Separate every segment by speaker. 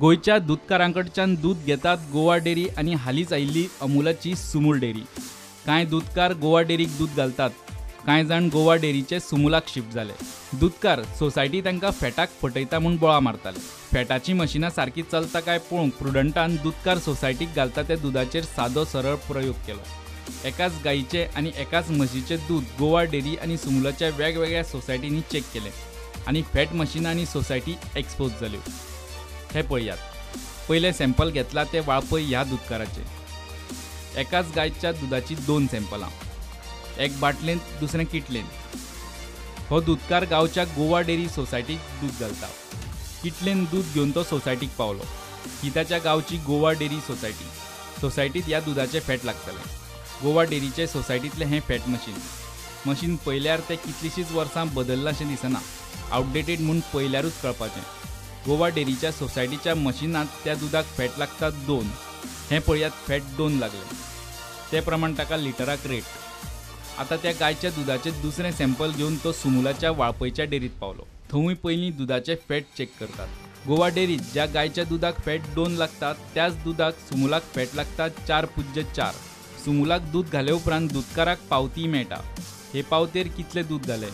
Speaker 1: गोंयच्या दुदकारांकडच्यान दूद घेतात गोवा डेअरी आनी हालींच आयिल्ली अमुलाची सुमूल डेअरी। कांय दुदकार गोवा डेअरीक दूद घालतात, कांय जाण गोवा डेअरीचे सुमुलाक शिफ्ट जाले। दुदकार सोसायटी तांकां फॅटाक फटयता म्हूण बोळा मारताले। फॅटाची मशिनां सारकी चलता काय पळोवंक प्रुडंटान दुदकार सोसायटीक घालता त्या दुदाचेर सादो सरळ प्रयोग केलो। एकाच गायीचे आनी एकाच म्हशीचें दूद गोवा डेअरी आनी सुमुलाच्या वेगवेगळ्या सोसायटींनी चॅक केलें आनी फॅट मशिनां आनी सोसायटी एक्सपोज जाल्यो। हे पळयात, पयलें सॅम्पल घेतला तें वाळपय ह्या दुदकाराचें। एकाच गायच्या दुदाची दोन सॅम्पलां, एक बाटलेंत दुसरें किटलेंत। हो दुदकार गांवच्या गोवा डेअरी सोसायटीक दूद घालता। किटलेन दूद घेवन तो सोसायटीक पावलो। ही ताच्या गांवची गोवा डेअरी सोसायटी। सोसायटीत ह्या दुदाचें फॅट लागतलें। गोवा डेअरीचे सोसायटींतलें हें फॅट मशीन। मशीन पळयल्यार तें कितलींशींच वर्सां बदल्लां दिसना, आवटडेटेड म्हूण पळयल्यारूच कळपाचें। गोवा डेअरीच्या सोसायटीच्या मशिनांत त्या दुदाक फॅट लागता 2। हें पळयात, फॅट 2 लागलें, ते प्रमाण ताका लिटराक रेट। आतां त्या गायच्या दुदाचें दुसरें सॅम्पल घेवन तो सुमुलाच्या वाळपयच्या डेअरीत पावलो। थंय पयलीं दुदाचें फॅट चॅक करतात। गोवा डेअरीत ज्या गायच्या दुदाक फॅट 2 लागता त्याच दुदाक सुमुलाक फॅट लागता 4.04। सुमुलाक दूद घाले उपरांत दुदकाराक पावती मेळटा। हे पावतेर कितलें दूद घालें,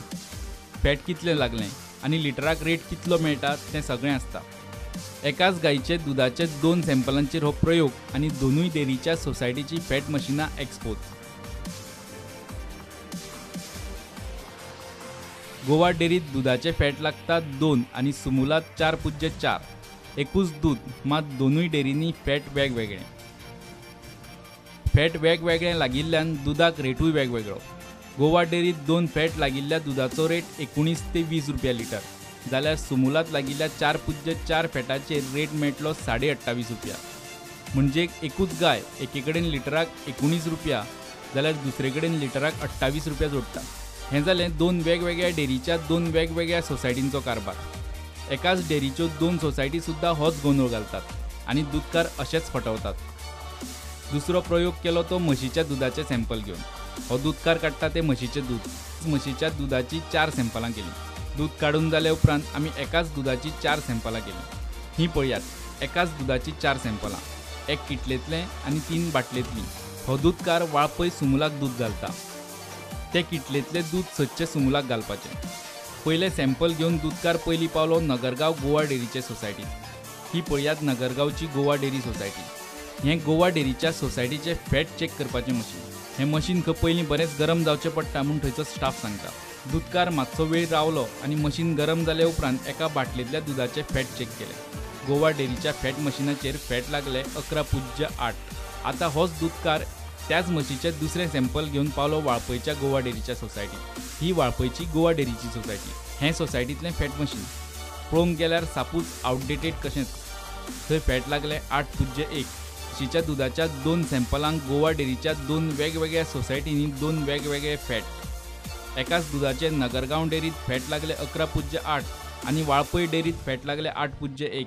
Speaker 1: फॅट कितलें लागलें आनी लिटराक रेट कितलो मेळटा तें सगळें आसता। एकाच गायचे दुदाचे 2 सॅम्पलांचेर हो प्रयोग आनी दोनूय डेअरीच्या सोसायटीची फॅट मशिनां एक्सपोज। गोवा डेअरीत दुदाचें फॅट लागता 2 आनी सुमुलात 4.04। एकूच दूद, मात दोनूय डेअरींनी फॅट वेगवेगळें। फॅट वेगवेगळें लागिल्ल्यान दुदाक रेटूय वेगवेगळो। गोवा डेअरीत 2 फॅट लागिल्ल्या दुदाचो रेट 19 ते 20 रुपया लिटर, जाल्यार सुमुलात लागिल्ल्या 4.04 फॅटाचेर रेट मेळटलो 28.5 रुपया। म्हणजे एकूच गाय एके कडेन लिटराक 19 रुपया जाल्यार दुसरे कडेन लिटराक 28 रुपया जोडटा। हें जालें 2 वेगवेगळ्या डेअरीच्या 2 वेगवेगळ्या सोसायटींचो कारभार। एकाच डेअरीच्यो 2 सोसायटी सुद्दां होच गोंदळ घालतात आनी दुदकार अशेच फटवतात। दुसरो प्रयोग केलो तो म्हशीच्या दुदाचें सॅम्पल घेवन। हो दुदकार काडटा तें म्हशीचें दूद। म्हशीच्या दुदाची 4 सॅम्पलां केलीं। दूद काडून जाले उपरांत आमी एकाच दुदाची 4 सॅम्पलां केलीं। हीं पळयात, एकाच दुदाची 4 सॅम्पलां, एक किटलेंतलें आनी 3 बाटलेंतलीं। हो दुदकार वाळपय सुमुलाक दूद घालता, ते किटलेंतलें दूद सदचें सुमुलाक घालपाचें। पयलें सॅम्पल घेवन दुदकार पयलीं पावलो नगरगांव गोवा डेअरीचे सोसायटीत। ही पळयात नगरगांवची गोवा डेअरी सोसायटी। हें गोवा डेअरीच्या सोसायटीचें फॅट चॅक करपाचें मशीन। हें मशीन खंय पयलीं बरेंच गरम जावचें पडटा म्हूण थंयचो स्टाफ सांगता। दुदकार मातसो वेळ रावलो आनी मशीन गरम जाले उपरांत एका बाटलेंतल्या दुदाचें फॅट चॅक केलें। गोवा डेअरीच्या फॅट मशिनाचेर फॅट लागलें 11.08। आतां होच दुदकार त्याच म्हशीचें दुसरें सॅम्पल घेवन पावलो वाळपयच्या गोवा डेअरीच्या सोसायटीत। ही वाळपयची गोवा डेअरीची सोसायटी। हें सोसायटींतलें फॅट मशीन पळोवंक गेल्यार सापूच आवटडेटेड कशेंच। थंय फॅट लागलें 8.01। म्हशीच्या दुदाच्या 2 सॅम्पलांक गोवा डेअरीच्या 2 वेगवेगळ्या सोसायटींनी 2 वेगवेगळे फॅट। एकाच दुदाचे नगरगांव डेअरीत फॅट लागले 11.08 आनी वाळपय डेअरीत फॅट लागले 8.01,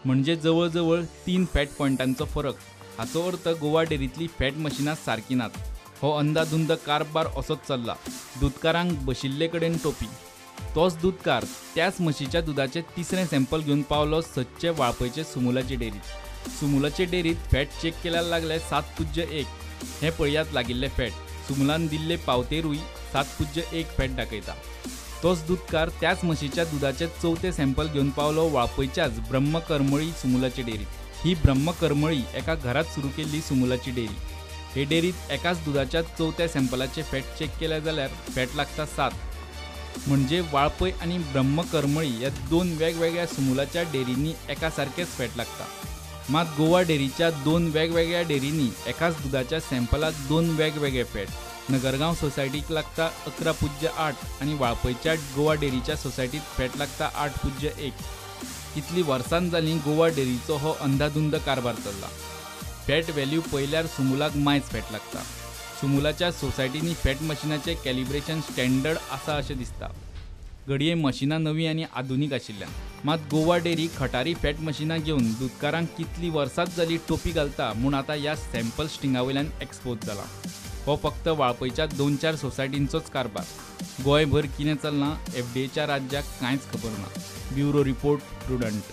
Speaker 1: म्हणजे जवळ जवळ 3 फॅट पॉयंटांचो फरक। हाचो अर्थ गोवा डेअरींतली फॅट मशिनां सारकी नात। हो अंदाधुंद कारभार असोच चल्ला। दुदकारांक बशिल्ले कडेन टोपी। तोच दुदकार त्याच म्हशीच्या दुदाचें तिसरें सॅम्पल घेवन पावलो सदचे वाळपयचे सुमुलाचे डेअरीत। सुमुलाचे डेअरीत फॅट चॅक केल्यार लागले 7.01। हें पळयात लागिल्लें फॅट। सुमुलान दिल्ले पावतेरूय 7.01 फॅट दाखयता। तोच दुदकार त्याच म्हशीच्या दुदाचें चवथें सॅम्पल घेवन पावलो वाळपयच्याच ब्रह्मकरमळी सुमुलाचे डेअरीत। ही ब्रह्मकरमळी एका घरात सुरू केल्ली सुमुलाची डेअरी। हे डेअरीत एकाच दुदाच्या चवथ्या सॅम्पलाचें फॅट चॅक केलें जाल्यार फॅट लागता 7। म्हणजे वाळपय आनी ब्रह्मकरमळी ह्या 2 वेगवेगळ्या सुमुलाच्या डेअरींनी एका सारकेंच फॅट लागता। मात गोवा डेअरीच्या 2 वेगवेगळ्या डेअरींनी एकाच दुदाच्या सॅम्पलाक 2 वेगवेगळे फॅट। नगरगांव सोसायटीक लागता 11.08 आनी वाळपयच्या गोवा डेअरीच्या सोसायटीत फॅट लागता 8.01। इतली वर्सां जालीं गोवा डेअरीचो हो अंदाधुंद कारभार चल्ला। फॅट व्हॅल्यू पळयल्यार सुमुलाक मायज फॅट लागता। सुमुलाच्या सोसायटींनी फॅट मशिनाचें कॅलिब्रेशन स्टँडर्ड आसा अशें दिसता। घडये मशिनां नवीं आनी आधुनीक आशिल्ल्यान। मात गोवा डेअरी खटारी फॅट मशिनां घेवन दुदकारांक कितलीं वर्सांच जालीं टोपी घालता म्हूण आतां ह्या सॅम्पल स्टिंगा वयल्यान एक्सपोज जाला। हो फक्त वाळपयच्या 2-4 सोसायटींचोच कारभार। गोंयभर कितें चल्लां एफडीएच्या राज्याक कांयच खबर ना। Bureau report, Prudent.